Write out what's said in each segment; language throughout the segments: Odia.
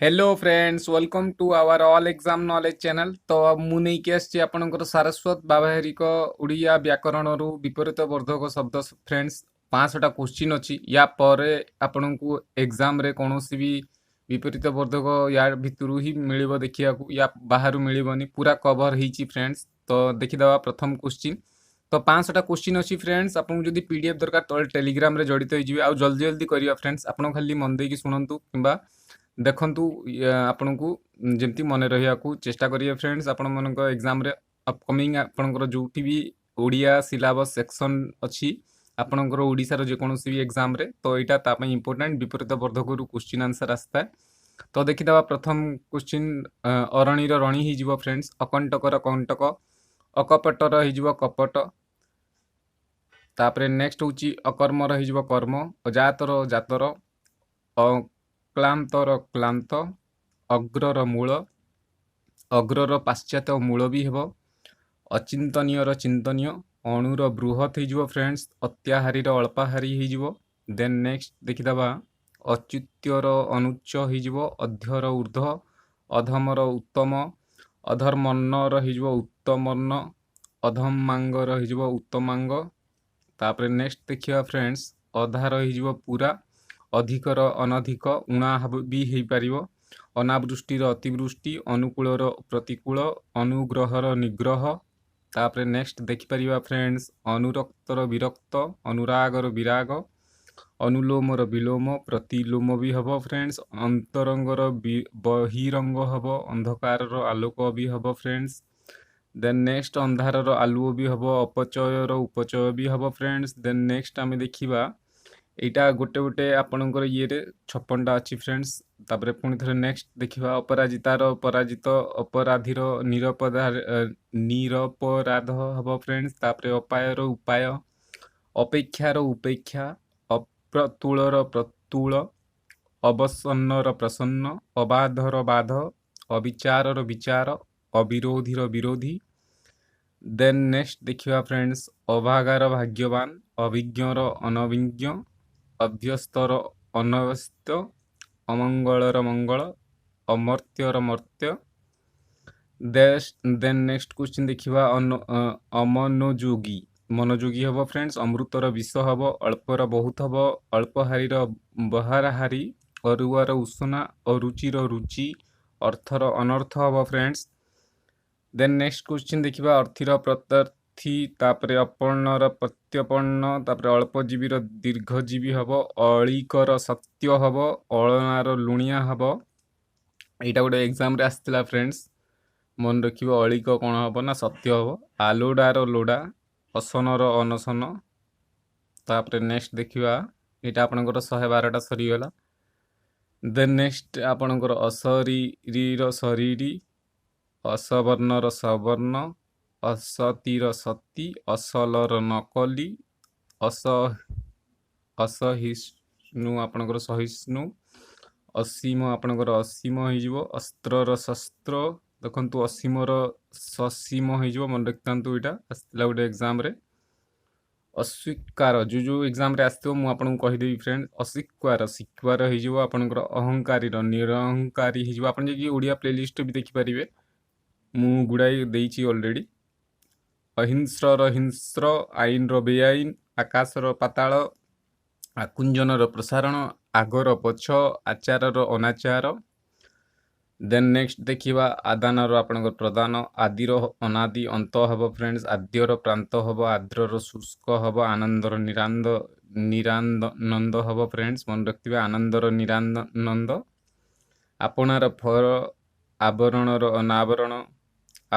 Hello friends, welcome to our all exam knowledge channel. ତ ମୁଁ ନେଇକି ଆସିଛି ଆପଣଙ୍କର ସାରସ୍ୱତ ବ୍ୟାବହାରିକ ଓଡ଼ିଆ ବ୍ୟାକରଣରୁ ବିପରୀତ ବର୍ଦ୍ଧକ ଶବ୍ଦ। ଫ୍ରେଣ୍ଡସ୍, 500ଟା କୋଶ୍ଚିନ୍ ଅଛି। ୟା ପରେ ଆପଣଙ୍କୁ ଏକ୍ଜାମ୍ରେ କୌଣସି ବି ବିପରୀତ ବର୍ଦ୍ଧକ ୟା ଭିତରୁ ହିଁ ମିଳିବ ଦେଖିବାକୁ, ୟା ବାହାରୁ ମିଳିବନି। ପୁରା କଭର୍ ହେଇଛି ଫ୍ରେଣ୍ଡସ୍। ତ ଦେଖିଦେବା ପ୍ରଥମ କୋଶ୍ଚିନ୍। ତ 500ଟା କୋଶ୍ଚିନ୍ ଅଛି ଫ୍ରେଣ୍ଡସ୍। ଆପଣଙ୍କୁ ଯଦି ପିଡିଏଫ୍ ଦରକାର, ତଳେ ଟେଲିଗ୍ରାମରେ ଜଡ଼ିତ ହେଇଯିବେ। ଆଉ ଜଲ୍ଦି ଜଲ୍ଦି କରିବା ଫ୍ରେଣ୍ଡସ୍। ଆପଣ ଖାଲି ମନ ଦେଇକି ଶୁଣନ୍ତୁ କିମ୍ବା ଦେଖନ୍ତୁ, ଆପଣଙ୍କୁ ଯେମିତି ମନେ ରହିବାକୁ ଚେଷ୍ଟା କରିବେ ଫ୍ରେଣ୍ଡସ୍। ଆପଣମାନଙ୍କ ଏକ୍ଜାମ୍ରେ ଅପକମିଂ ଆପଣଙ୍କର ଯେଉଁଠି ବି ଓଡ଼ିଆ ସିଲାବସ୍ ସେକ୍ସନ୍ ଅଛି ଆପଣଙ୍କର ଓଡ଼ିଶାର ଯେକୌଣସି ବି ଏକ୍ଜାମ୍ରେ, ତ ଏଇଟା ତା ପାଇଁ ଇମ୍ପୋର୍ଟାଣ୍ଟ। ବିପରୀତ ବର୍ଦ୍ଧକରୁ କୋଶ୍ଚିନ୍ ଆନ୍ସର୍ ଆସିଥାଏ। ତ ଦେଖିଦେବା ପ୍ରଥମ କୋଶ୍ଚିନ୍। ଅରଣୀର ରଣୀ ହେଇଯିବ ଫ୍ରେଣ୍ଡସ୍। ଅକଣ୍ଟକର କଣ୍ଟକ, ଅକପଟର ହେଇଯିବ କପଟ। ତାପରେ ନେକ୍ସଟ ହେଉଛି ଅକର୍ମର ହେଇଯିବ କର୍ମ, ଅଜାତର ଜାତର, ଅକ୍ଳାନ୍ତର କ୍ଳାନ୍ତ, ଅଗ୍ରର ମୂଳ, ଅଗ୍ରର ପାଶ୍ଚାତ୍ୟ ମୂଳ ବି ହେବ, ଅଚିନ୍ତନୀୟର ଚିନ୍ତନୀୟ, ଅଣୁର ବୃହତ୍ ହେଇଯିବ ଫ୍ରେଣ୍ଡସ୍, ଅତ୍ୟାହାରୀର ଅଳ୍ପାହାରୀ ହେଇଯିବ। ଦେନ୍ ନେକ୍ସଟ ଦେଖିଦେବା, ଅଚ୍ୟୁତ୍ୟର ଅନୁଚ୍ଚ ହେଇଯିବ, ଅଧ୍ୟର ଉର୍ଦ୍ଧ୍ୱ, ଅଧମର ଉତ୍ତମ, ଅଧର୍ମନ୍ନର ହେଇଯିବ ଉତ୍ତମର୍ଣ୍ଣ, ଅଧମାଙ୍ଗର ହେଇଯିବ ଉତ୍ତମାଙ୍ଗ। ତାପରେ ନେକ୍ସଟ ଦେଖିବା ଫ୍ରେଣ୍ଡସ୍, ଅଧାର ହେଇଯିବ ପୁରା, ଅଧିକର ଅନଧିକ, ଉଣା ବି ହେଇପାରିବ, ଅନାବୃଷ୍ଟିର ଅତିବୃଷ୍ଟି, ଅନୁକୂଳର ପ୍ରତିକୂଳ, ଅନୁଗ୍ରହର ନିଗ୍ରହ। ତାପରେ ନେକ୍ସଟ ଦେଖିପାରିବା ଫ୍ରେଣ୍ଡସ୍, ଅନୁରକ୍ତର ବିରକ୍ତ, ଅନୁରାଗର ବିରାଗ, ଅନୁଲୋମର ବିଲୋମ, ପ୍ରତିଲୋମ ବି ହେବ ଫ୍ରେଣ୍ଡସ୍, ଅନ୍ତରଙ୍ଗର ବହିରଙ୍ଗ ହେବ, ଅନ୍ଧକାରର ଆଲୋକ ବି ହେବ ଫ୍ରେଣ୍ଡସ୍। ଦେନ୍ ନେକ୍ସଟ ଅନ୍ଧାରର ଆଲୁଅ ବି ହେବ, ଅପଚୟର ଉପଚୟ ବି ହେବ ଫ୍ରେଣ୍ଡସ୍। ଦେନ୍ ନେକ୍ସଟ ଆମେ ଦେଖିବା, ଏଇଟା ଗୋଟେ ଗୋଟେ ଆପଣଙ୍କର ଇଏରେ 56ଟା ଅଛି ଫ୍ରେଣ୍ଡସ୍। ତାପରେ ପୁଣି ଥରେ ନେକ୍ସଟ ଦେଖିବା, ଅପରାଜିତାର ପରାଜିତ, ଅପରାଧୀର ନିରପରାଧ ହେବ ଫ୍ରେଣ୍ଡସ୍। ତାପରେ ଅପାୟର ଉପାୟ, ଅପେକ୍ଷାର ଉପେକ୍ଷା, ଅପ୍ରତୁଳର ପ୍ରତୁଳ, ଅବସନ୍ନର ପ୍ରସନ୍ନ, ଅବାଧର ବାଧ, ଅବିଚାରର ବିଚାର, ଅବିରୋଧୀର ବିରୋଧୀ। ଦେନ୍ ନେକ୍ସଟ ଦେଖିବା ଫ୍ରେଣ୍ଡସ୍, ଅଭାଗାର ଭାଗ୍ୟବାନ, ଅଭିଜ୍ଞର ଅନଭିଜ୍ଞ, ଅଭ୍ୟସ୍ତର ଅନଭ୍ୟସ୍ତ, ଅମଙ୍ଗଳର ମଙ୍ଗଳ, ଅମର୍ତ୍ୟର ମର୍ତ୍ତ୍ୟ। ଦେନ୍ ନେକ୍ସଟ କ୍ୱେଶ୍ଚିନ୍ ଦେଖିବା, ଅମନୋଯୋଗୀ ମନୋଯୋଗୀ ହେବ ଫ୍ରେଣ୍ଡସ୍, ଅମୃତର ବିଷ ହେବ, ଅଳ୍ପର ବହୁତ ହେବ, ଅଳ୍ପହାରୀର ବହାରହାରୀ, ଅରୁଆର ଉଷୁନା, ଅରୁଚିର ରୁଚି, ଅର୍ଥର ଅନର୍ଥ ହେବ ଫ୍ରେଣ୍ଡସ୍। ଦେନ୍ ନେକ୍ସଟ କ୍ୱେଶ୍ଚିନ୍ ଦେଖିବା, ଅର୍ଥୀର ପ୍ରତ୍ୟର୍ଥୀ, ତାପରେ ଅପର୍ଣ୍ଣର ପ୍ରତ୍ୟପର୍ଣ୍ଣ, ତାପରେ ଅଳ୍ପଜୀବୀର ଦୀର୍ଘଜୀବୀ ହେବ, ଅଳିକର ସତ୍ୟ ହେବ, ଅଳନାର ଲୁଣିଆ ହେବ। ଏଇଟା ଗୋଟେ ଏକ୍ଜାମ୍ରେ ଆସିଥିଲା ଫ୍ରେଣ୍ଡସ୍, ମନେ ରଖିବ। ଅଳିକ କ'ଣ ହେବ ନା ସତ୍ୟ ହେବ, ଆଲୋଡ଼ାର ଲୋଡ଼ା, ଅସନର ଅନଶନ। ତାପରେ ନେକ୍ସଟ ଦେଖିବା, ଏଇଟା ଆପଣଙ୍କର 112ଟା ସରିଗଲା। ଦେନ୍ ନେକ୍ସଟ ଆପଣଙ୍କର ଅଶରୀରୀର ଶରୀରୀ, ଅସବର୍ଣ୍ଣର ସବର୍ଣ୍ଣ, ଅସତୀର ସତୀ, ଅସଲର ନକଲି, ଅସହିଷ୍ଣୁ ଆପଣଙ୍କର ସହିଷ୍ଣୁ, ଅସୀମ ଆପଣଙ୍କର ଅସୀମ ହେଇଯିବ, ଅସ୍ତ୍ରର ଶସ୍ତ୍ର। ଦେଖନ୍ତୁ, ଅସୀମର ସସୀମ ହେଇଯିବ, ମନେ ରଖିଥାନ୍ତୁ। ଏଇଟା ଆସିଥିଲା ଗୋଟେ ଏକ୍ଜାମ୍ରେ। ଅସ୍ୱୀକାର, ଯେଉଁ ଯେଉଁ ଏକ୍ଜାମ୍ରେ ଆସିଥିବ ମୁଁ ଆପଣଙ୍କୁ କହିଦେବି ଫ୍ରେଣ୍ଡ। ଅସ୍ୱୀକାର ସ୍ୱୀକାର ହେଇଯିବ ଆପଣଙ୍କର, ଅହଙ୍କାରୀର ନିରହଙ୍କାରୀ ହେଇଯିବ। ଆପଣ ଯାଇକି ଓଡ଼ିଆ ପ୍ଲେଲିଷ୍ଟ ବି ଦେଖିପାରିବେ, ମୁଁ ଗୁଡ଼ାଏ ଦେଇଛି ଅଲରେଡ଼ି। ଅହିଂସ୍ରର ହିଂସ୍ର, ଆଇନର ବେଆଇନ, ଆକାଶର ପାତାଳ, ଆକୁଞ୍ଜନର ପ୍ରସାରଣ, ଆଗର ପଛ, ଆଚାରର ଅନାଚାର। ଦେନ୍ ନେକ୍ସଟ ଦେଖିବା, ଆଦାନର ଆପଣଙ୍କର ପ୍ରଦାନ, ଆଦିର ଅନାଦି ଅନ୍ତ ହେବ ଫ୍ରେଣ୍ଡସ୍, ଆଦ୍ୟର ପ୍ରାନ୍ତ ହେବ, ଆର୍ଦ୍ରର ଶୁଷ୍କ ହେବ, ଆନନ୍ଦର ନିରାନନ୍ଦ ହେବ ଫ୍ରେଣ୍ଡସ୍। ମନେ ରଖିଥିବେ, ଆନନ୍ଦର ନିରାନନ୍ଦ, ଆପଣାର ଫର, ଆବରଣର ଅନାବରଣ,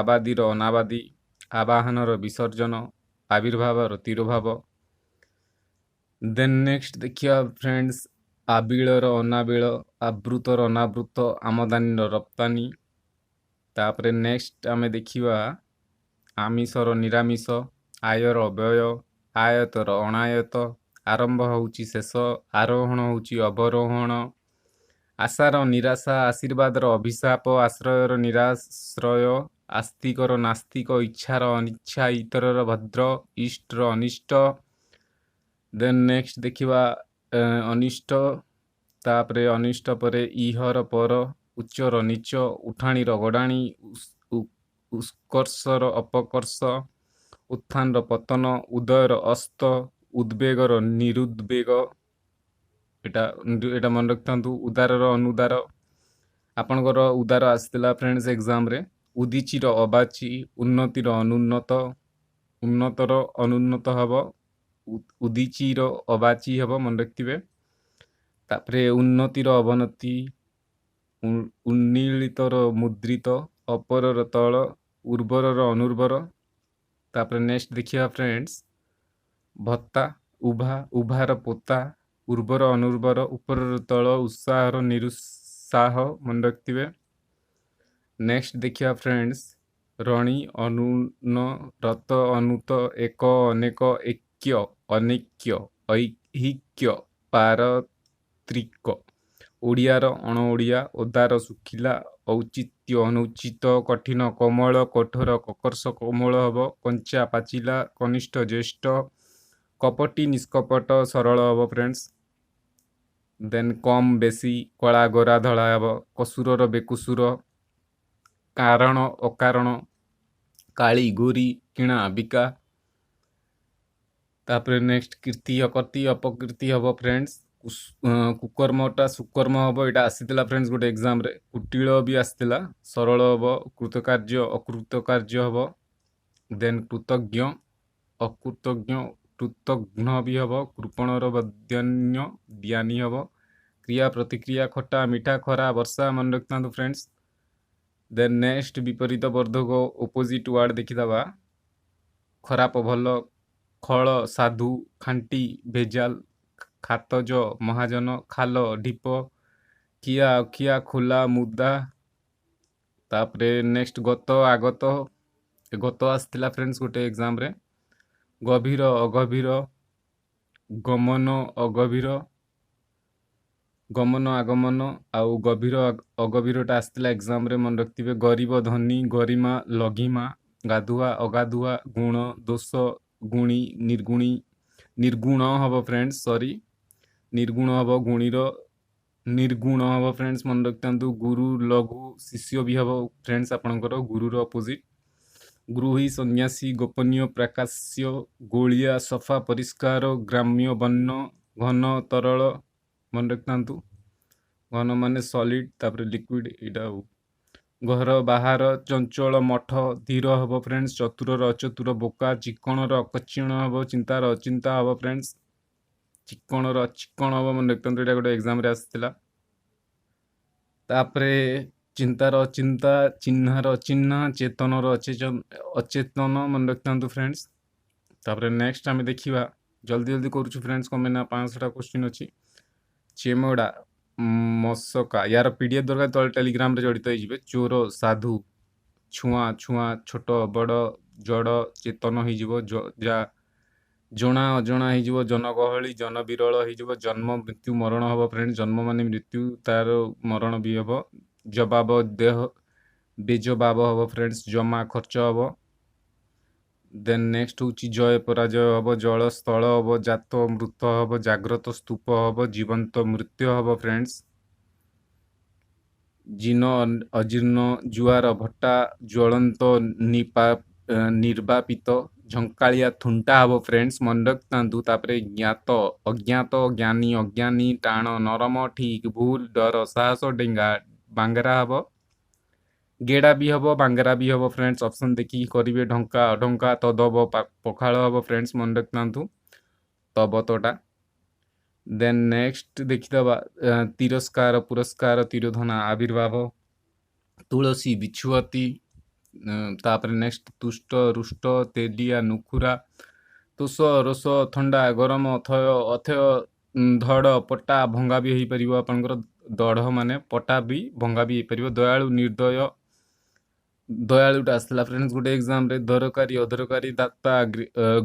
ଆବାଦିର ଅନାବାଦି, ଆବାହନର ବିସର୍ଜନ, ଆବିର୍ଭାବର ତିରୋଭାବ। ଦେନ୍ ନେକ୍ସଟ ଦେଖିବା ଫ୍ରେଣ୍ଡସ୍, ଆବିଳର ଅନାବିଳ, ଆବୃତର ଅନାବୃତ, ଆମଦାନୀର ରପ୍ତାନି। ତାପରେ ନେକ୍ସଟ ଆମେ ଦେଖିବା, ଆମିଷର ନିରାମିଷ, ଆୟର ବ୍ୟୟ, ଆୟତର ଅଣାୟତ, ଆରମ୍ଭ ହେଉଛି ଶେଷ, ଆରୋହଣ ହେଉଛି ଅବରୋହଣ, ଆଶାର ନିରାଶା, ଆଶୀର୍ବାଦର ଅଭିଶାପ, ଆଶ୍ରୟର ନିରାଶ୍ରୟ, ଆସ୍ତିକର ନାସ୍ତିକ, ଇଚ୍ଛାର ଅନିଚ୍ଛା, ଇତରର ଭଦ୍ର, ଇଷ୍ଟର ଅନିଷ୍ଟ। ଦେନ୍ ନେକ୍ସଟ ଦେଖିବା, ଅନିଷ୍ଟ, ତାପରେ ଅନିଷ୍ଟ ପରେ ଇହର ପର, ଉଚ୍ଚର ନୀଚ, ଉଠାଣିର ଗଡ଼ାଣି, ଉତ୍କର୍ଷର ଅପକର୍ଷ, ଉତ୍ଥାନର ପତନ, ଉଦୟର ଅସ୍ତ, ଉଦ୍ବେଗର ନିରୁଦ୍ବେଗ, ଏଇଟା ଏଇଟା ମନେ ରଖିଥାନ୍ତୁ। ଉଦାରର ଅନୁଦାର, ଆପଣଙ୍କର ଉଦାର ଆସିଥିଲା ଫ୍ରେଣ୍ଡସ୍ ଏକ୍ଜାମରେ। ଉଦିଚିର ଅବାଚି, ଉନ୍ନତିର ଅନୁନ୍ନତ, ଉନ୍ନତର ଅନୁନ୍ନତ ହେବ, ଉଦିଚିର ଅବାଚି ହେବ, ମନେ ରଖିଥିବେ। ତାପରେ ଉନ୍ନତିର ଅବନତି, ଉନ୍ମୀଳିତର ମୁଦ୍ରିତ, ଅପରର ତଳ, ଉର୍ବରର ଅନୁର୍ବର। ତାପରେ ନେକ୍ସଟ ଦେଖିବା ଫ୍ରେଣ୍ଡସ୍, ଭତ୍ତା, ଉଭା, ଉଭାର ପୋତା, ଉର୍ବର ଅନୁର୍ବର, ଉପରର ତଳ, ଉତ୍ସାହର ନିରୁତ୍ସାହ, ମନେ ରଖିଥିବେ। ନେକ୍ସଟ ଦେଖିବା ଫ୍ରେଣ୍ଡସ୍, ରଣୀ ଅନୁନ, ରତ ଅନୁତ, ଏକ ଅନେକ, ଏକ୍ୟ ଅନୈକ୍ୟ, ଐହିକ୍ୟ, ପାରତ୍ରିକ, ଓଡ଼ିଆର ଅଣଓଡ଼ିଆ, ଓଦାର ଶୁଖିଲା, ଔଚିତ୍ୟ ଅନୌଚିତ, କଠିନ କୋମଳ, କଠୋର କକର୍ଷ କୋମଳ ହେବ, କଞ୍ଚା ପାଚିଲା, କନିଷ୍ଠ ଜ୍ୟେଷ୍ଠ, କପଟି ନିଷ୍କପଟ, ସରଳ ହେବ ଫ୍ରେଣ୍ଡସ୍। ଦେନ୍ କମ୍ ବେଶୀ, କଳା ଗୋରା ଧଳା ହେବ, କସୁରର ବେକୁସୁର, କାରଣ ଅକାରଣ, କାଳି ଗୋରି, କିଣା ବିକା। ତାପରେ ନେକ୍ସଟ କୀର୍ତ୍ତି ଅକୀର୍ତ୍ତି, ଅପକୀର୍ତ୍ତି ହେବ ଫ୍ରେଣ୍ଡସ୍। କୁକର୍ମଟା ସୁକର୍ମ ହେବ, ଏଇଟା ଆସିଥିଲା ଫ୍ରେଣ୍ଡସ୍ ଗୋଟେ ଏକ୍ଜାମରେ। କୁଟିଳ ବି ଆସିଥିଲା। ସରଳ ହେବ, କୃତକାର୍ଯ୍ୟ ଅକୃତକାର୍ଯ୍ୟ ହେବ। ଦେନ୍ କୃତଜ୍ଞ ଅକୃତଜ୍ଞ, କୃତଘ୍ନ ବି ହେବ। କୃପଣର ବଦାନ୍ୟ ଜ୍ଞାନୀ ହେବ। କ୍ରିୟା ପ୍ରତିକ୍ରିୟା, ଖଟା ମିଠା, ଖରା ବର୍ଷା, ମନେ ରଖିଥାନ୍ତୁ ଫ୍ରେଣ୍ଡସ୍। ଦେନ୍ ନେକ୍ସଟ ବିପରୀତ ବର୍ଦ୍ଧକ ଅପୋଜିଟ୍ ୱାର୍ଡ଼ ଦେଖିଦେବା। ଖରାପ ଭଲ, ଖଳ ସାଧୁ, ଖାଣ୍ଟି ଭେଜାଲ, ଖାତଜ ମହାଜନ, ଖାଲ ଢିପ, ଖିଆ ଅଖିଆ, ଖୋଲା ମୁଦା। ତାପରେ ନେକ୍ସଟ ଗତ ଆଗତ, ଗତ ଆସିଥିଲା ଫ୍ରେଣ୍ଡସ୍ ଗୋଟେ ଏକ୍ଜାମରେ। ଗଭୀର ଅଗଭୀର, ଗମନ ଅଗଭୀର, ଗମନ ଆଗମନ ଆଉ ଗଭୀର ଅଗଭୀରଟା ଆସିଥିଲା ଏକ୍ଜାମରେ, ମନେ ରଖିଥିବେ। ଗରିବ ଧନୀ, ଗରିମା ଲଘିମା, ଗାଧୁଆ ଅଗାଧୁଆ, ଗୁଣ ଦୋଷ, ଗୁଣୀ ନିର୍ଗୁଣୀ, ନିର୍ଗୁଣ ହେବ ଫ୍ରେଣ୍ଡସ୍, ସରି, ନିର୍ଗୁଣ ହେବ, ଗୁଣୀର ନିର୍ଗୁଣ ହେବ ଫ୍ରେଣ୍ଡସ୍, ମନେ ରଖିଥାନ୍ତୁ। ଗୁରୁ ଲଘୁ ଶିଷ୍ୟ ବି ହେବ ଫ୍ରେଣ୍ଡସ୍ ଆପଣଙ୍କର ଗୁରୁର ଅପୋଜିଟ୍। ଗୃହୀ ସନ୍ନ୍ୟାସୀ, ଗୋପନୀୟ ପ୍ରକାଶ୍ୟ, ଗୋଳିଆ ସଫା ପରିଷ୍କାର, ଗ୍ରାମ୍ୟ ବନ୍ୟ, ଘନ ତରଳ, ମନେ ରଖିଥାନ୍ତୁ। ଘନ ମାନେ ସଲିଡ୍, ତାପରେ ଲିକ୍ୱିଡ୍ ଏଇଟା। ଆଉ ଘର ବାହାର, ଚଞ୍ଚଳ ମଠ, ଧୀର ହେବ ଫ୍ରେଣ୍ଡସ୍। ଚତୁରର ଅଚତୁର, ବୋକା, ଚିକଣର ଅକଚିଣ ହେବ, ଚିନ୍ତାର ଅଚିନ୍ତା ହେବ ଫ୍ରେଣ୍ଡସ୍। ଚିକଣର ଅଚିକଣ ହେବ, ମନେ ରଖିଥାନ୍ତୁ, ଏଇଟା ଗୋଟେ ଏକ୍ଜାମରେ ଆସିଥିଲା। ତାପରେ ଚିନ୍ତାର ଅଚିନ୍ତା, ଚିହ୍ନାର ଅଚିହ୍ନା, ଚେତନର ଅଚେତନ, ମନେ ରଖିଥାନ୍ତୁ ଫ୍ରେଣ୍ଡସ୍। ତାପରେ ନେକ୍ସଟ ଆମେ ଦେଖିବା, ଜଲ୍ଦି ଜଲ୍ଦି କରୁଛୁ ଫ୍ରେଣ୍ଡସ୍, କଣ ପାଇଁ ନା 500ଟା କୋଶ୍ଚିନ୍ ଅଛି। ଚେମଡ଼ା ମଶକା, ୟାର ପିଡିଏଫ୍ ଦରକାର ତଳେ ଟେଲିଗ୍ରାମରେ ଜଡ଼ିତ ହେଇଯିବେ। ଚୋର ସାଧୁ, ଛୁଆଁ ଛୁଆଁ, ଛୋଟ ବଡ଼, ଜଡ଼ ଚେତନ ହେଇଯିବ, ଯା ଜଣା ଅଜଣା ହେଇଯିବ, ଜନଗହଳି ଜନବିରଳ ହେଇଯିବ, ଜନ୍ମ ମୃତ୍ୟୁ ମରଣ ହେବ ଫ୍ରେଣ୍ଡ, ଜନ୍ମ ମାନେ ମୃତ୍ୟୁ ତାର ମରଣ ବି ହେବ। ଜବାବ ଦେହ ବେଜବାବ ହେବ ଫ୍ରେଣ୍ଡସ୍, ଜମା ଖର୍ଚ୍ଚ ହେବ। ଦେନ୍ ନେକ୍ସଟ ହେଉଛି ଜୟ ପରାଜୟ ହେବ, ଜଳ ସ୍ଥଳ ହେବ, ଜାତ ମୃତ ହେବ, ଜାଗ୍ରତ ସ୍ତୂପ ହେବ, ଜୀବନ୍ତ ମୃତ୍ୟୁ ହେବ ଫ୍ରେଣ୍ଡସ୍। ଜୀର୍ଣ୍ଣ ଅଜୀର୍ଣ୍ଣ, ଜୁଆର ଭଟ୍ଟା, ଜ୍ୱଳନ୍ତ ନିର୍ବାପିତ, ଝଙ୍କାଳିଆ ଥୁଣ୍ଟା ହେବ ଫ୍ରେଣ୍ଡସ୍, ମନେ ରଖିଥାନ୍ତୁ। ତାପରେ ଜ୍ଞାତ ଅଜ୍ଞାତ, ଜ୍ଞାନୀ ଅଜ୍ଞାନୀ, ଟାଣ ନରମ, ଠିକ ଭୁଲ, ଡର ସାହସ, ଡେଙ୍ଗା ବାଙ୍ଗରା ହେବ, ଗେଡ଼ା ବି ହେବ, ବାଙ୍ଗରା ବି ହେବ ଫ୍ରେଣ୍ଡସ୍, ଅପସନ୍ ଦେଖିକି କରିବେ। ଢଙ୍କା ଅଢଙ୍କା, ତଦବ ପଖାଳ ହେବ ଫ୍ରେଣ୍ଡସ୍, ମନେ ରଖିଥାନ୍ତୁ ତବତଟା। ଦେନ୍ ନେକ୍ସଟ ଦେଖିଦେବା, ତିରସ୍କାର ପୁରସ୍କାର, ତିରୋଧନ ଆବିର୍ଭାବ, ତୁଳସୀ ବିଛୁଆତି। ତାପରେ ନେକ୍ସଟ ତୁଷ୍ଟ ରୁଷ୍ଟ, ତେଲିଆ ନୁଖୁରା, ତୋଷ ରୋଷ, ଥଣ୍ଡା ଗରମ, ଥୟ ଅଥୟ, ଧଡ଼ ପଟା ଭଙ୍ଗା ବି ହେଇପାରିବ ଆପଣଙ୍କର, ଦଢ଼ ମାନେ ପଟା ବି ଭଙ୍ଗା ବି ହେଇପାରିବ। ଦୟାଳୁ ନିର୍ଦ୍ଦୟ, ଦୟାଳୁଟା ଆସିଥିଲା ଫ୍ରେଣ୍ଡସ୍ ଗୋଟେ ଏକ୍ଜାମରେ। ଦରକାରୀ ଅଦରକାରୀ, ଦାତା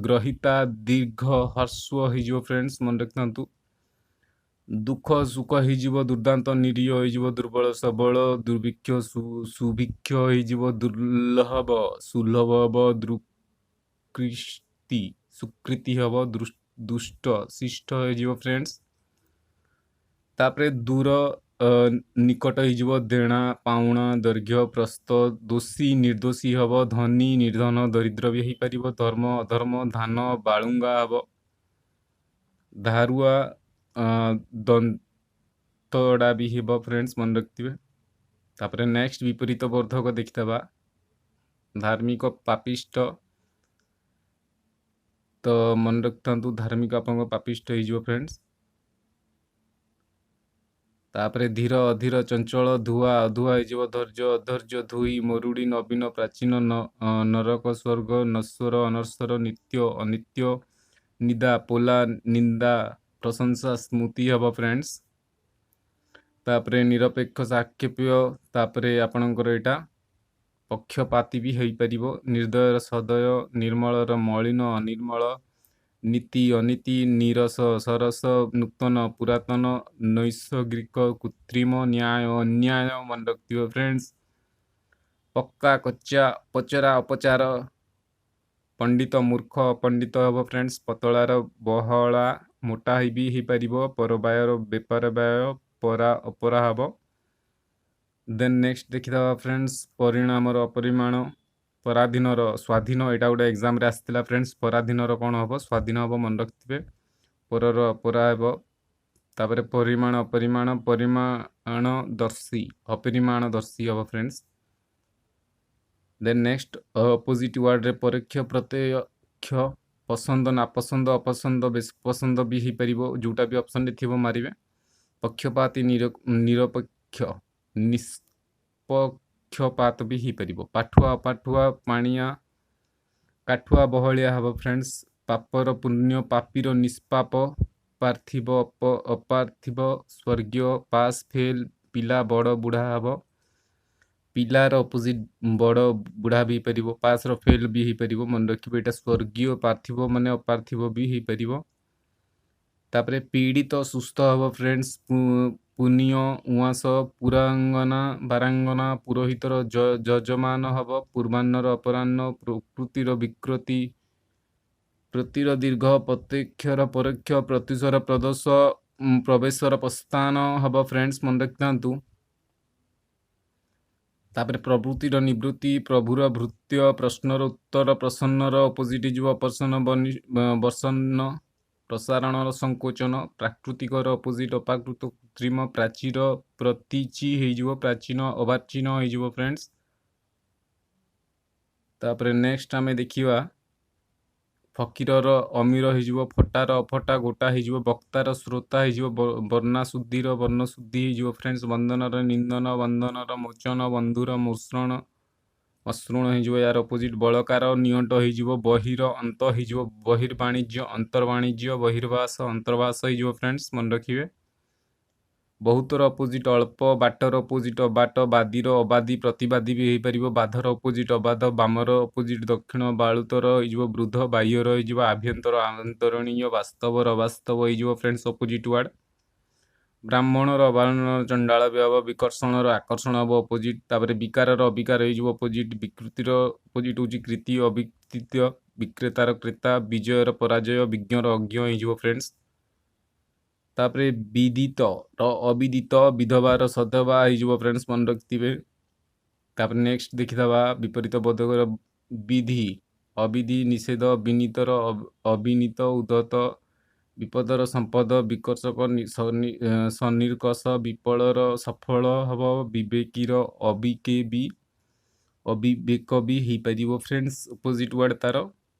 ଗ୍ରହିତା, ଦୀର୍ଘ ହ୍ରସ୍ୱ ହେଇଯିବ ଫ୍ରେଣ୍ଡସ୍, ମନେ ରଖିଥାନ୍ତୁ। ଦୁଃଖ ସୁଖ ହେଇଯିବ, ଦୁର୍ଦ୍ଦାନ୍ତ ନିରୀହ ହେଇଯିବ, ଦୁର୍ବଳ ସବଳ, ଦୁର୍ଭିକ୍ଷ ସୁଭିକ୍ଷ ହେଇଯିବ, ଦୁର୍ଲଭ ସୁଲଭ ହେବ, ଦୁର୍କୃତି ସୁକୃତି ହେବ, ଦୁଷ୍ଟ ଶିଷ୍ଟ ହେଇଯିବ ଫ୍ରେଣ୍ଡସ୍। ତାପରେ ଦୂର ନିକଟ ହେଇଯିବ, ଦେଣା ପାଉଣା, ଦୈର୍ଘ୍ୟ ପ୍ରସ୍ତ, ଦୋଷୀ ନିର୍ଦ୍ଦୋଷୀ ହେବ, ଧନୀ ନିର୍ଦ୍ଧନ ଦରିଦ୍ର ବି ହେଇପାରିବ, ଧର୍ମ ଅଧର୍ମ, ଧାନ ବାଳୁଙ୍ଗା ହେବ, ଧାରୁଆ ଦନ୍ତଡ଼ା ବି ହେବ ଫ୍ରେଣ୍ଡସ୍, ମନେ ରଖିଥିବେ। ତାପରେ ନେକ୍ସଟ ବିପରୀତ ବର୍ଦ୍ଧକ ଦେଖିଦେବା। ଧାର୍ମିକ ପାପିଷ୍ଠ, ତ ମନେ ରଖିଥାନ୍ତୁ ଧାର୍ମିକ ଆପଣଙ୍କ ପାପିଷ୍ଠ ହେଇଯିବ ଫ୍ରେଣ୍ଡସ୍। ତାପରେ ଧୀର ଅଧୀର, ଚଞ୍ଚଳ, ଧୁଆ ଅଧୁଆ ହେଇଯିବ, ଧୈର୍ଯ୍ୟ ଅଧୈର୍ଯ୍ୟ, ଧୋଇ ମରୁଡ଼ି, ନବୀନ ପ୍ରାଚୀନ, ନରକ ସ୍ୱର୍ଗ, ନଶ୍ୱର ଅନଶ୍ୱର, ନିତ୍ୟ ଅନିତ୍ୟ, ନିଦା ପୋଲା, ନିନ୍ଦା ପ୍ରଶଂସା, ସ୍ମୃତି ହେବ ଫ୍ରେଣ୍ଡସ୍। ତାପରେ ନିରପେକ୍ଷ ସାକ୍ଷେପ୍ୟ, ତାପରେ ଆପଣଙ୍କର ଏଇଟା ପକ୍ଷପାତି ବି ହେଇପାରିବ, ନିର୍ଦ୍ଦୟର ସଦୟ, ନିର୍ମଳର ମଳିନ ଅନିର୍ମଳ, ନୀତି ଅନୀତି, ନିରସ ସରସ, ନୂତନ ପୁରାତନ, ନୈସର୍ଗିକ କୃତ୍ରିମ, ନ୍ୟାୟ ଅନ୍ୟାୟ, ମନେ ରଖିଥିବ ଫ୍ରେଣ୍ଡସ୍। ପକ୍କା କଚ୍ଚା, ପଚରା ଅପଚାର, ପଣ୍ଡିତ ମୂର୍ଖ ପଣ୍ଡିତ ହେବ ଫ୍ରେଣ୍ଡସ୍। ପତଳାର ବହଳା ମୋଟା ବି ହେଇପାରିବ, ପରବାୟର ବେପାର ବ୍ୟୟ, ପରା ଅପରା ହେବ। ଦେନ୍ ନେକ୍ସଟ ଦେଖିଦେବା ଫ୍ରେଣ୍ଡସ୍, ପରିଣାମର ଅପରିମାଣ, ପରାଧୀନର ସ୍ୱାଧୀନ, ଏଇଟା ଗୋଟେ ଏକ୍ଜାମରେ ଆସିଥିଲା ଫ୍ରେଣ୍ଡସ୍। ପରାଧୀନର କ'ଣ ହେବ? ସ୍ୱାଧୀନ ହେବ, ମନେ ରଖିଥିବେ। ପରର ଅପରା ହେବ। ତାପରେ ପରିମାଣ ଅପରିମାଣ, ପରିମାଣଦର୍ଶୀ ଅପରିମାଣଦର୍ଶୀ ହେବ ଫ୍ରେଣ୍ଡସ୍। ଦେନ୍ ନେକ୍ସଟ ଅପୋଜିଟ୍ ୱାର୍ଡ଼ରେ ପରୋକ୍ଷ ପ୍ରତ୍ୟକ୍ଷ, ପସନ୍ଦ ନାପସନ୍ଦ, ଅପସନ୍ଦ ବେଶ ପସନ୍ଦ ବି ହେଇପାରିବ, ଯେଉଁଟା ବି ଅପସନ୍ରେ ଥିବ ମାରିବେ। ପକ୍ଷପାତୀ ନିରପେକ୍ଷ, ନିଷ୍ପକ୍ଷପାତ ବି ହେଇପାରିବ। ପାଠୁଆ ଅପାଠୁଆ, ପାଣିଆ କାଠୁଆ ବହଳିଆ ହେବ ଫ୍ରେଣ୍ଡସ୍। ପାପର ପୁଣ୍ୟ, ପାପୀର ନିଷ୍ପାପ, ପାର୍ଥିବ ଅପାର୍ଥିବ, ସ୍ୱର୍ଗୀୟ, ପାସ୍ ଫେଲ୍, ପିଲା ବଡ଼ ବୁଢ଼ା ହେବ। ପିଲାର ଅପୋଜିଟ୍ ବଡ଼ ବୁଢ଼ା ବି ହେଇପାରିବ, ପାସ୍ର ଫେଲ୍ ବି ହେଇପାରିବ, ମନେ ରଖିବେ ଏଇଟା ସ୍ୱର୍ଗୀୟ, ପାର୍ଥିବ ମାନେ ଅପାର୍ଥିବ ବି ହେଇପାରିବ। ତାପରେ ପୀଡ଼ିତ ସୁସ୍ଥ ହେବ ଫ୍ରେଣ୍ଡସ୍। ପୁନିୟ ଉଆଁସ, ପୁରାଙ୍ଗନା ବାରାଙ୍ଗନା, ପୁରୋହିତର ଯଜମାନ ହେବ, ପୂର୍ବାହ୍ନର ଅପରାହ୍ନ, ପ୍ରକୃତିର ବିକୃତି, ପ୍ରତିର ଦୀର୍ଘ, ପ୍ରତ୍ୟକ୍ଷର ପରୋକ୍ଷ, ପ୍ରତ୍ୟୁଷର ପ୍ରଦୋଷ, ପ୍ରବେଶର ପ୍ରସ୍ଥାନ ହେବ ଫ୍ରେଣ୍ଡସ୍, ମନେ ରଖିଥାନ୍ତୁ। ତାପରେ ପ୍ରବୃତ୍ତିର ନିବୃତ୍ତି, ପ୍ରଭୁର ଭୃତ୍ୟ, ପ୍ରଶ୍ନର ଉତ୍ତର, ପ୍ରସନ୍ନର ଅପୋଜିଟ୍ ହେଇଯିବ ଅପ୍ରସନ୍ନ, ବର୍ଷନ୍ନ, ପ୍ରସାରଣର ସଂକୋଚନ, ପ୍ରାକୃତିକର ଅପୋଜିଟ୍ ଅପ୍ରାକୃତ କୃତ୍ରିମ, ପ୍ରାଚୀର ପ୍ରତୀଚି ହେଇଯିବ, ପ୍ରାଚୀନ ଅବାଚୀନ ହେଇଯିବ ଫ୍ରେଣ୍ଡସ୍। ତାପରେ ନେକ୍ସଟ ଆମେ ଦେଖିବା ଫକୀରର ଅମୀର ହେଇଯିବ, ଫଟାର ଅଫଟା, ଗୋଟା ହେଇଯିବ, ବକ୍ତାର ଶ୍ରୋତା ହେଇଯିବ, ବର୍ଣ୍ଣାଶୁଦ୍ଧିର ବର୍ଣ୍ଣଶୁଦ୍ଧି ହେଇଯିବ ଫ୍ରେଣ୍ଡସ୍, ବନ୍ଦନର ନିନ୍ଦନ, ବନ୍ଧନର ମୋଚନ, ବନ୍ଧୁର ମସୃଣ ମସୃଣ ହେଇଯିବ ୟାର ଅପୋଜିଟ୍, ବଳକାର ନିଅଣ୍ଟ ହେଇଯିବ, ବହିର ଅନ୍ତ ହେଇଯିବ, ବହିର୍ବାଣିଜ୍ୟ ଅନ୍ତର୍ବାଣିଜ୍ୟ, ବହିର୍ବାସ ଅନ୍ତର୍ବାସ ହେଇଯିବ ଫ୍ରେଣ୍ଡସ୍, ମନେ ରଖିବେ। ବହୁତର ଅପୋଜିଟ୍ ଅଳ୍ପ, ବାଟର ଅପୋଜିଟ୍ ଅବାଟ, ବାଦୀର ଅବାଦୀ, ପ୍ରତିବାଦୀ ବି ହେଇପାରିବ, ବାଧର ଅପୋଜିଟ୍ ଅବାଧ, ବାମର ଅପୋଜିଟ୍ ଦକ୍ଷିଣ, ବାଳୁତର ହେଇଯିବ ବୃଦ୍ଧ, ବାହ୍ୟର ହେଇଯିବ ଆଭ୍ୟନ୍ତର ଆଭ୍ୟନ୍ତରୀଣ, ବାସ୍ତବର ଅବାସ୍ତବ ହେଇଯିବ ଫ୍ରେଣ୍ଡସ୍ ଅପୋଜିଟ୍ ୱାର୍ଡ଼। ବ୍ରାହ୍ମଣର ଅବାହ୍ମଣ, ଚଣ୍ଡାଳ ବି ହେବ, ବିକର୍ଷଣର ଆକର୍ଷଣ ହେବ ଅପୋଜିଟ୍। ତାପରେ ବିକାରର ଅବିକାର ହେଇଯିବ ଅପୋଜିଟ୍, ବିକୃତିର ଅପୋଜିଟ୍ ହେଉଛି କୃତି ଅବିକୃତ୍ୟ, ବିକ୍ରେତାର କ୍ରେତା, ବିଜୟର ପରାଜୟ, ବିଜ୍ଞର ଅଜ୍ଞ ହେଇଯିବ ଫ୍ରେଣ୍ଡସ୍। ତାପରେ ବିଦିତ ର ଅବିଦିତ, ବିଧବାର ସଧବା ହେଇଯିବ ଫ୍ରେଣ୍ଡସ୍, ମନେ ରଖିଥିବେ। ତାପରେ ନେକ୍ସଟ ଦେଖିଦେବା ବିପରୀତ ବୋଧକର ବିଧି ଅବିଧି, ନିଷେଧ, ବିନୀତର ଅବିନୀତ, ଉଦ୍ଧତ, ବିପଦର ସମ୍ପଦ, ବିକର୍ଷକ ସନ୍ନିକର୍ଷ, ବିଫଳର ସଫଳ ହେବ, ବିବେକୀର ଅବିକେ ବି ଅବିବେକ ବି ହେଇପାରିବ ଫ୍ରେଣ୍ଡସ୍ ଅପୋଜିଟ୍ ୱାର୍ଡ଼ ତାର।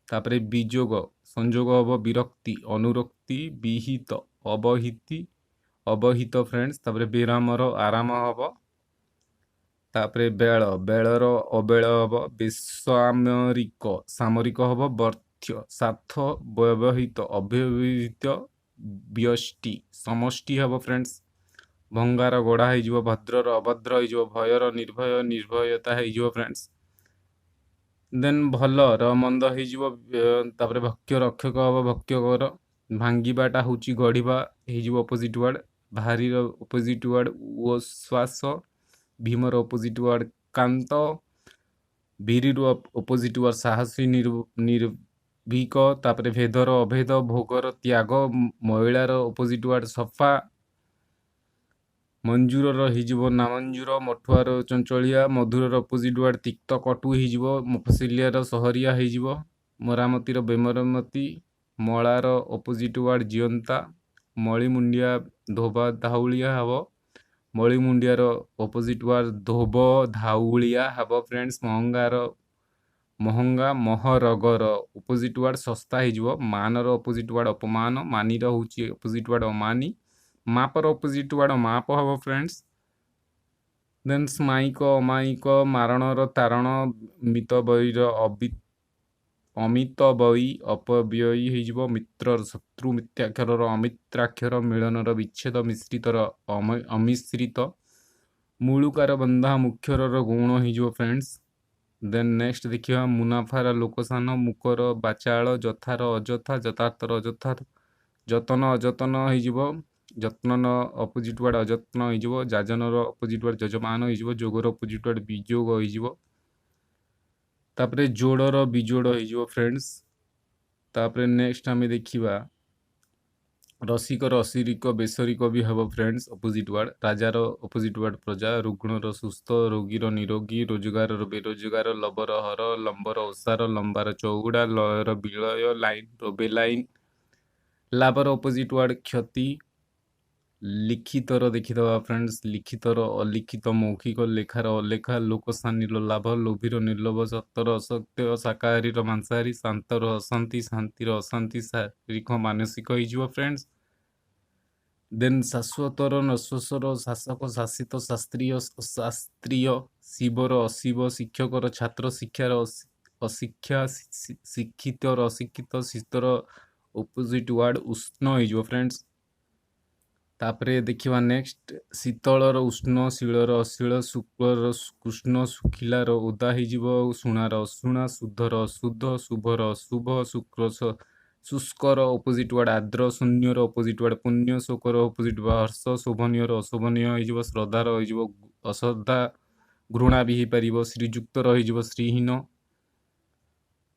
ତାପରେ ବିଯୋଗ ସଂଯୋଗ ହେବ, ବିରକ୍ତି ଅନୁରକ୍ତି, ବିହିତ ଅବହିତି ଅବହିତ ଫ୍ରେଣ୍ଡସ୍। ତାପରେ ବିରାମର ଆରାମ ହେବ। ତାପରେ ବେଳ ବେଳର ଅବେଳ ହେବ, ବେସାମରିକ ସାମରିକ ହେବ, ବର୍ଥ୍ୟ ସାର୍ଥ, ବ୍ୟବହିତ ଅବ୍ୟବହିତ, ବ୍ୟଷ୍ଟି ସମଷ୍ଟି ହେବ ଫ୍ରେଣ୍ଡସ୍। ଭଙ୍ଗାର ଗୋଡ଼ା ହେଇଯିବ, ଭଦ୍ରର ଅଭଦ୍ର ହେଇଯିବ, ଭୟର ନିର୍ଭୟ, ନିର୍ଭୟତା ହେଇଯିବ ଫ୍ରେଣ୍ଡସ୍। ଦେନ୍ ଭଲର ମନ୍ଦ ହେଇଯିବ। ତାପରେ ଭକ୍ଷ୍ୟ ରକ୍ଷକ ହେବ, ଭକ୍ଷକର। ଭାଙ୍ଗିବାଟା ହେଉଛି ଗଢ଼ିବା ହେଇଯିବ ଅପୋଜିଟ୍ ୱାର୍ଡ଼। ଭାରିର ଅପୋଜିଟ୍ ୱାର୍ଡ଼ ଓଶ୍ୱାସ, ଭୀମର ଅପୋଜିଟ୍ ୱାର୍ଡ଼ କାନ୍ତ, ଭୀରୁର ଅପୋଜିଟ୍ ୱାର୍ଡ଼ ସାହସୀ ନିର୍ଭୀକ। ତାପରେ ଭେଦର ଅଭେଦ, ଭୋଗର ତ୍ୟାଗ, ମଇଳାର ଅପୋଜିଟ୍ ୱାର୍ଡ଼ ସଫା, ମଞ୍ଜୁରର ହେଇଯିବ ନାମଞ୍ଜୁର, ମଠୁଆର ଚଞ୍ଚଳିଆ, ମଧୁରର ଅପୋଜିଟ୍ ୱାର୍ଡ଼ ତିକ୍ତ କଟୁ ହେଇଯିବ, ମଫସଲିଆର ସହରିଆ ହେଇଯିବ, ମରାମତିର ବେମରାମତି, ମଳାର ଅପୋଜିଟ୍ ୱାର୍ଡ଼ ଜିଅନ୍ତା, ମଳିମୁଣ୍ଡିଆ ଧୋବା ଧାଉଳିଆ ହେବ, ମଳିମୁଣ୍ଡିଆର ଅପୋଜିଟ୍ ୱାର୍ଡ଼ ଧୋବ ଧାଉଳିଆ ହେବ ଫ୍ରେଣ୍ଡସ୍। ମହଙ୍ଗାର ମହଙ୍ଗା, ମହରଗର ଅପୋଜିଟ୍ ୱାର୍ଡ଼ ଶସ୍ତା ହେଇଯିବ, ମାନର ଅପୋଜିଟ୍ ୱାର୍ଡ଼ ଅପମାନ, ମାନିର ହେଉଛି ଅପୋଜିଟ୍ ୱାର୍ଡ଼ ଅମାନି, ମାପର ଅପୋଜିଟ୍ ୱାର୍ଡ଼ ମାପ ହେବ ଫ୍ରେଣ୍ଡସ୍। ଦେନ୍ ସ୍ମାଇକ ଅମାୟିକ, ମାରଣର ତାରଣ, ମିତବ୍ୟୟୀର ଅମିତବ୍ୟୟୀ ଅପବ୍ୟୟୀ ହେଇଯିବ, ମିତ୍ରର ଶତ୍ରୁ, ମିଥ୍ୟାକ୍ଷରର ଅମିତ୍ରାକ୍ଷର, ମିଳନର ବିଚ୍ଛେଦ, ମିଶ୍ରିତର ଅମିଶ୍ରିତ, ମୁଳୁକାର ବନ୍ଧା, ମୁଖ୍ୟରର ଗୌଣ ହେଇଯିବ ଫ୍ରେଣ୍ଡସ୍। ଦେନ୍ ନେକ୍ସଟ ଦେଖିବା ମୁନାଫାର ଲୋକସାନ, ମୁକର ବାଚାଳ, ଯଥାର ଅଯଥା, ଯଥାର୍ଥର ଅଯଥାର୍ଥ, ଯତନ ଅଯତନ ହେଇଯିବ, ଯତ୍ନର ଅପୋଜିଟ୍ ୱାର୍ଡ଼ ଅଯତ୍ନ ହେଇଯିବ, ଯାଜନର ଅପୋଜିଟ୍ ୱାର୍ଡ଼ ଯଜମାନ ହେଇଯିବ, ଯୋଗର ଅପୋଜିଟ୍ ୱାର୍ଡ଼ ବିଯୋଗ ହେଇଯିବ, ତାପରେ ଯୋଡ଼ର ବିଜୋଡ଼ ହେଇଯିବ ଫ୍ରେଣ୍ଡସ୍। ତାପରେ ନେକ୍ସଟ ଆମେ ଦେଖିବା ରସିକର ଅସିରିକ, ବେସରିକ ବି ହେବ ଫ୍ରେଣ୍ଡସ୍ ଅପୋଜିଟ୍ ୱାର୍ଡ଼, ରାଜାର ଅପୋଜିଟ୍ ୱାର୍ଡ଼ ପ୍ରଜା, ରୁଗ୍ଣର ସୁସ୍ଥ, ରୋଗୀର ନିରୋଗୀ, ରୋଜଗାରର ବେରୋଜଗାର, ଲବର ହର, ଲମ୍ବର ଓସାର, ଲମ୍ବାର ଚଉଡ଼ା, ଲୟର ବିଳୟ, ଲାଇନର ବେଲାଇନ, ଲାଭର ଅପୋଜିଟ୍ ୱାର୍ଡ଼ କ୍ଷତି, ଲିଖିତର ଦେଖିଦେବା ଫ୍ରେଣ୍ଡସ୍, ଲିଖିତର ଅଲିଖିତ, ମୌଖିକ, ଲେଖାର ଅଲେଖା, ଲୋକସାନିର ଲାଭ, ଲୋଭୀର ନିର୍ଲୋଭ, ସତ୍ୟର ଅସତ୍ୟ, ଶାକାହାରୀର ମାଂସାହାରୀ, ଶାନ୍ତର ଅଶାନ୍ତି, ଶାନ୍ତିର ଅଶାନ୍ତି, ଶାରୀରିକ ମାନସିକ ହେଇଯିବ ଫ୍ରେଣ୍ଡସ୍। ଦେନ୍ ଶାଶ୍ୱତର ନଶ୍ୱସର, ଶାସକ ଶାସିତ, ଶାସ୍ତ୍ରୀୟ ଅଶାସ୍ତ୍ରୀୟ, ଶିବର ଅଶିବ, ଶିକ୍ଷକର ଛାତ୍ର, ଶିକ୍ଷାର ଅଶିକ୍ଷା, ଶିକ୍ଷିତର ଅଶିକ୍ଷିତ, ଶୀତର ଅପୋଜିଟ୍ ୱାର୍ଡ଼ ଉଷ୍ଣ ହେଇଯିବ ଫ୍ରେଣ୍ଡସ୍। ତାପରେ ଦେଖିବା ନେକ୍ସଟ ଶୀତଳର ଉଷ୍ଣ, ଶୀଳର ଅଶୀଳ, ଶୁକ୍ଳର କୃଷ୍ଣ, ଶୁଖିଲାର ଓଦା ହେଇଯିବ, ଶୁଣାର ଅଶୁଣା, ଶୁଦ୍ଧର ଅଶୁଦ୍ଧ, ଶୁଭର ଅଶୁଭ, ଶୁକ୍ର ଶୁଷ୍କର ଅପୋଜିଟ୍ ୱାର୍ଡ଼ ଆର୍ଦ୍ର, ଶୂନ୍ୟର ଅପୋଜିଟ୍ ୱାର୍ଡ଼ ପୁଣ୍ୟ, ଶୋକର ଅପୋଜିଟ୍ ୱାର୍ଡ଼ ହର୍ଷ, ଶୋଭନୀୟର ଅଶୋଭନୀୟ ହେଇଯିବ, ଶ୍ରଦ୍ଧାର ହେଇଯିବ ଅଶ୍ରଦ୍ଧା, ଘୃଣା ବି ହେଇପାରିବ, ଶ୍ରୀଯୁକ୍ତର ହେଇଯିବ ଶ୍ରୀହୀନ।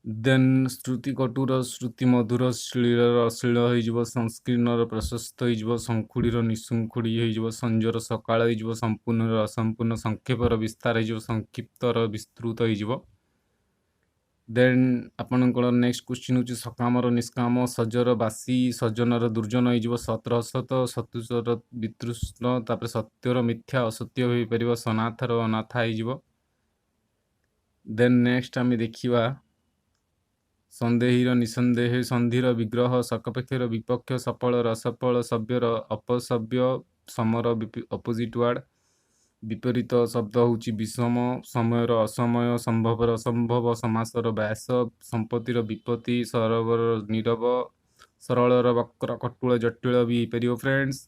ଦେନ୍ ଶ୍ରୁତି କଟୁର ଶ୍ରୁତି ମଧୁର, ଶ୍ଳୀଳର ଅଶ୍ଳୀଳ ହେଇଯିବ, ସଂସ୍କୀର୍ଣ୍ଣର ପ୍ରଶସ୍ତ ହେଇଯିବ, ଶଙ୍ଖୁଡ଼ିର ନିଶୃଙ୍ଖୁଡ଼ି ହେଇଯିବ, ସଞ୍ଜର ସକାଳ ହେଇଯିବ, ସମ୍ପୂର୍ଣ୍ଣର ଅସମ୍ପୂର୍ଣ୍ଣ, ସଂକ୍ଷେପର ବିସ୍ତାର ହେଇଯିବ, ସଂକ୍ଷିପ୍ତର ବିସ୍ତୃତ ହେଇଯିବ। ଦେନ୍ ଆପଣଙ୍କର ନେକ୍ସଟ କ୍ୱେଶ୍ଚିନ୍ ହେଉଛି ସକାମର ନିଷ୍କାମ, ସଜର ବାସି, ସଜ୍ଜନର ଦୁର୍ଜନ ହେଇଯିବ, ସତର ଅସତ, ସତୁଷର ବିତୃଷ୍ଣ, ତାପରେ ସତ୍ୟର ମିଥ୍ୟା ଅସତ୍ୟ ହେଇପାରିବ, ସନାଥର ଅନାଥା ହେଇଯିବ। ଦେନ୍ ନେକ୍ସଟ ଆମେ ଦେଖିବା ସନ୍ଦେହୀର ନିଃସନ୍ଦେହ, ସନ୍ଧିର ବିଗ୍ରହ, ସପକ୍ଷର ବିପକ୍ଷ, ସଫଳର ଅସଫଳ, ସଭ୍ୟର ଅପସଭ୍ୟ, ସମର ଅପୋଜିଟ୍ ୱାର୍ଡ଼ ବିପରୀତ ଶବ୍ଦ ହେଉଛି ବିଷମ, ସମୟର ଅସମୟ, ସମ୍ଭବର ଅସମ୍ଭବ, ସମାସର ବ୍ୟାସ, ସମ୍ପତ୍ତିର ବିପତ୍ତି, ସରବର ନୀରବ, ସରଳର ବକ୍ର, କଟୁଳ ଜଟିଳ ବି ହେଇପାରିବ ଫ୍ରେଣ୍ଡସ୍।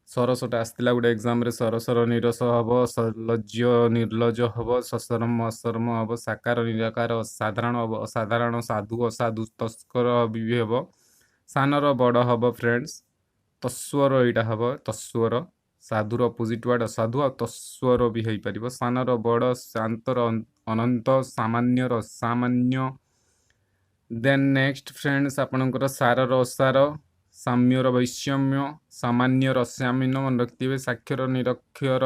ସରସଟା ଆସିଥିଲା ଗୋଟେ ଏକ୍ଜାମରେ, ସରସର ନିରସ ହେବ, ସଲଜ୍ଜ ନିର୍ଲଜ୍ଜ ହେବ, ସଶରମ ଅଶର୍ମ ହେବ, ସାକାର ନିରାକାର, ସାଧାରଣ ଅସାଧାରଣ, ସାଧୁ ଅସାଧୁ, ତସ୍କର ବି ହେବ, ସାନର ବଡ଼ ହେବ ଫ୍ରେଣ୍ଡସ୍, ତସ୍ୱର ଏଇଟା ହେବ, ତସ୍ୱର, ସାଧୁର ଅପୋଜିଟ୍ ୱାର୍ଡ଼ ଅସାଧୁ ଆଉ ତସ୍ୱର ବି ହେଇପାରିବ, ସାନର ବଡ଼, ଶାନ୍ତର ଅନନ୍ତ, ସାମାନ୍ୟର ଅସାମାନ୍ୟ। ଦେନ୍ ନେକ୍ସଟ ଫ୍ରେଣ୍ଡସ୍ ଆପଣଙ୍କର ସାରର ଅସାର, ସାମ୍ୟର ବୈଷମ୍ୟ, ସାମାନ୍ୟର ଅସାମାନ୍ୟ ମନେ ରଖିଥିବେ, ସାକ୍ଷର ନିରକ୍ଷର,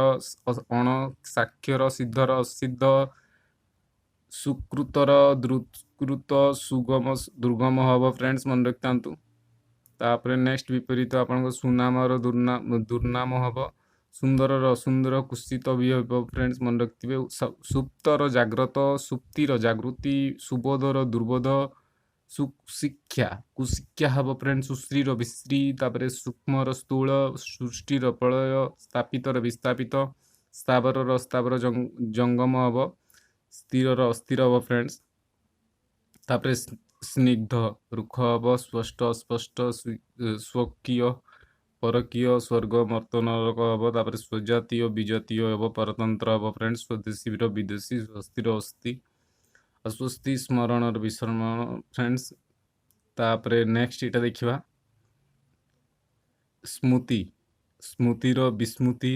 ଅଣସାକ୍ଷର, ସିଦ୍ଧର ଅସିଦ୍ଧ, ସୁକୃତର ଦୁଷ୍କୃତ, ସୁଗମ ଦୁର୍ଗମ ହେବ ଫ୍ରେଣ୍ଡସ୍ ମନେ ରଖିଥାନ୍ତୁ। ତାପରେ ନେକ୍ସଟ ବିପରୀତ ଆପଣଙ୍କ ସୁନାମର ଦୁର୍ନାମ ହେବ, ସୁନ୍ଦରର ଅସୁନ୍ଦର, କୁତ୍ସିତ ବି ହେବ ଫ୍ରେଣ୍ଡସ୍ ମନେ ରଖିଥିବେ, ସୁପ୍ତର ଜାଗ୍ରତ, ସୁପ୍ତିର ଜାଗୃତି, ସୁବୋଧର ଦୁର୍ବୋଧ, ସୁଶିକ୍ଷା କୁଶିକ୍ଷା ହେବ ଫ୍ରେଣ୍ଡ, ସୁଶ୍ରୀର ବିଶ୍ରୀ, ତାପରେ ସୂକ୍ଷ୍ମର ସ୍ଥୂଳ, ସୃଷ୍ଟିର ପ୍ରଳୟ, ସ୍ଥାପିତର ବିସ୍ଥାପିତ, ସ୍ଥାବରର ଅସ୍ଥାବର ଜଙ୍ଗମ ହେବ, ସ୍ଥିରର ଅସ୍ଥିର ହେବ ଫ୍ରେଣ୍ଡସ୍। ତାପରେ ସ୍ନିଗ୍ଧ ରୁକ୍ଷ ହେବ, ସ୍ପଷ୍ଟ ଅସ୍ପଷ୍ଟ, ସ୍ୱକୀୟ ପରକୀୟ, ସ୍ୱର୍ଗ ମର୍ତ୍ତ ନରକ ହେବ, ତାପରେ ସ୍ୱଜାତୀୟ ବିଜାତୀୟ ହେବ, ପରତନ୍ତ୍ର ହେବ ଫ୍ରେଣ୍ଡସ୍, ସ୍ୱଦେଶୀର ବିଦେଶୀ, ସ୍ୱସ୍ତିର ଅସ୍ତି ଅସ୍ୱସ୍ତି, ସ୍ମରଣର ବିସ୍ମରଣ ଫ୍ରେଣ୍ଡସ୍। ତାପରେ ନେକ୍ସଟ ଏଇଟା ଦେଖିବା ସ୍ମୃତି, ସ୍ମୃତିର ବିସ୍ମୃତି,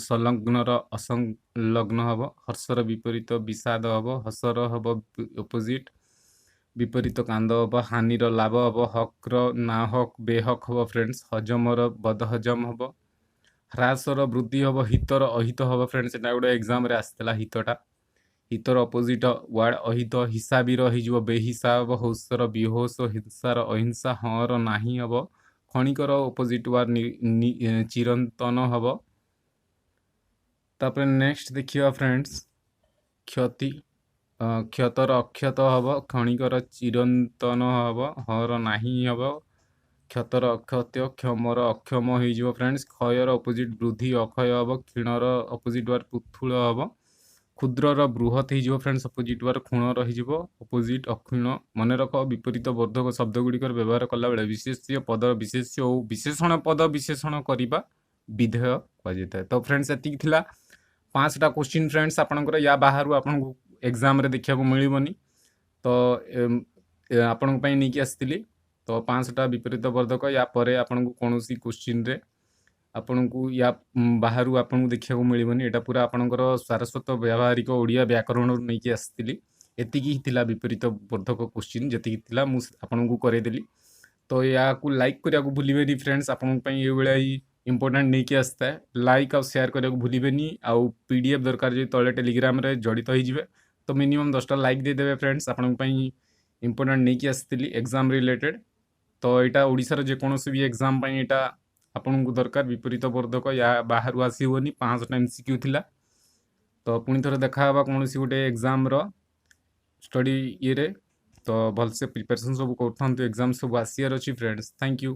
ସଂଲଗ୍ନର ଅସଂଲଗ୍ନ ହେବ, ହର୍ଷର ବିପରୀତ ବିଷାଦ ହେବ, ହସର ହେବ ଅପୋଜିଟ୍ ବିପରୀତ କାନ୍ଦ ହେବ, ହାନିର ଲାଭ ହେବ, ହକ୍ର ନାହକ୍ ବେହକ୍ ହେବ ଫ୍ରେଣ୍ଡସ୍, ହଜମର ବଦହଜମ ହେବ, ହ୍ରାସର ବୃଦ୍ଧି ହେବ, ହିତର ଅହିତ ହେବ। ଫ୍ରେଣ୍ଡସ୍, ଏଟା ଗୋଟେ ଏକ୍ଜାମ୍ରେ ଆସିଥିଲା ହିତଟା, ହିତର ଅପୋଜିଟ୍ ୱାର୍ଡ ଅହିତ। ହିସାବୀର ହେଇଯିବ ବେହିସାବ, ହୋସର ବିହୋସ, ହିଂସାର ଅହିଂସା, ହଁର ନାହିଁ ହେବ, ଖଣିକର ଅପୋଜିଟ୍ ୱାର୍ଡ ଚିରନ୍ତନ ହେବ। ତାପରେ ନେକ୍ସଟ ଦେଖିବା ଫ୍ରେଣ୍ଡସ୍, କ୍ଷତି, କ୍ଷତର ଅକ୍ଷତ ହେବ, ଖଣିକର ଚିରନ୍ତନ ହେବ, ହର ନାହିଁ ହେବ, କ୍ଷତର ଅକ୍ଷତ୍ୟ, କ୍ଷମର ଅକ୍ଷମ ହେଇଯିବ ଫ୍ରେଣ୍ଡସ୍। କ୍ଷୟର ଅପୋଜିଟ୍ ବୃଦ୍ଧି ଅକ୍ଷୟ ହେବ, କ୍ଷୀଣର ଅପୋଜିଟ୍ ୱାର୍ଡ ପୃଥୁଳ ହେବ, କ୍ଷୁଦ୍ରର ବୃହତ ହେଇଯିବ ଫ୍ରେଣ୍ଡସ୍, ଅପୋଜିଟ୍ ୱାର୍ଡ କ୍ଷୁଣ ରହିଯିବ, ଅପୋଜିଟ୍ ଅକ୍ଷୀଣ। ମନେ ରଖ, ବିପରୀତ ବର୍ଦ୍ଧକ ଶବ୍ଦ ଗୁଡ଼ିକର ବ୍ୟବହାର କଲାବେଳେ ବିଶେଷ୍ୟ ପଦର ବିଶେଷ୍ୟ ଓ ବିଶେଷଣ ପଦ ବିଶେଷଣ କରିବା ବିଧେୟ କୁହାଯାଇଥାଏ। ତ ଫ୍ରେଣ୍ଡସ୍, ଏତିକି ଥିଲା 5ଟା କୋଶ୍ଚିନ୍ ଫ୍ରେଣ୍ଡସ୍ ଆପଣଙ୍କର। ୟା ବାହାରୁ ଆପଣଙ୍କୁ ଏକ୍ଜାମ୍ରେ ଦେଖିବାକୁ ମିଳିବନି। ତ ଆପଣଙ୍କ ପାଇଁ ନେଇକି ଆସିଥିଲି ତ 5ଟା ବିପରୀତ ବର୍ଦ୍ଧକ। ୟା ପରେ ଆପଣଙ୍କୁ କୌଣସି କୋଶ୍ଚିନ୍ରେ ଆପଣଙ୍କୁ ୟା ବାହାରୁ ଆପଣଙ୍କୁ ଦେଖିବାକୁ ମିଳିବନି। ଏଇଟା ପୁରା ଆପଣଙ୍କର ସାରସ୍ୱତ ବ୍ୟବହାରିକ ଓଡ଼ିଆ ବ୍ୟାକରଣରୁ ନେଇକି ଆସିଥିଲି। ଏତିକି ହିଁ ଥିଲା ବିପରୀତ ବର୍ଦ୍ଧକ କୋଶ୍ଚିନ୍, ଯେତିକି ଥିଲା ମୁଁ ଆପଣଙ୍କୁ କରେଇଦେଲି। ତ ଏହାକୁ ଲାଇକ୍ କରିବାକୁ ଭୁଲିବେନି ଫ୍ରେଣ୍ଡସ୍। ଆପଣଙ୍କ ପାଇଁ ଏଇଭଳିଆ ହିଁ ଇମ୍ପୋର୍ଟାଣ୍ଟ ନେଇକି ଆସିଥାଏ। ଲାଇକ୍ ଆଉ ସେୟାର କରିବାକୁ ଭୁଲିବେନି। ଆଉ ପିଡିଏଫ୍ ଦରକାର ଯଦି ତଳେ ଟେଲିଗ୍ରାମରେ ଜଡ଼ିତ ହେଇଯିବେ। ତ ମିନିମମ୍ 10ଟା ଲାଇକ୍ ଦେଇଦେବେ ଫ୍ରେଣ୍ଡସ୍। ଆପଣଙ୍କ ପାଇଁ ଇମ୍ପୋର୍ଟାଣ୍ଟ ନେଇକି ଆସିଥିଲି ଏକ୍ଜାମ୍ ରିଲେଟେଡ୍। ତ ଏଇଟା ଓଡ଼ିଶାର ଯେକୌଣସି ବି ଏକ୍ଜାମ୍ ପାଇଁ ଏଇଟା ଆପଣଙ୍କୁ ଦରକାର। ବିପରୀତ ବର୍ଦ୍ଧକ ୟା ବାହାରୁ ଆସିବନି। 5ଟା ଏମସିକ୍ୟୁ ଥିଲା। ତ ପୁଣି ଥରେ ଦେଖା ହେବା କୌଣସି ଗୋଟେ ଏକ୍ଜାମ୍ର ଷ୍ଟଡି ଇଏରେ। ତ ଭଲସେ ପ୍ରିପାରେସନ୍ ସବୁ କରୁଥାନ୍ତୁ, ଏକ୍ଜାମ୍ ସବୁ ଆସିବାର ଅଛି ଫ୍ରେଣ୍ଡସ୍। Thank you.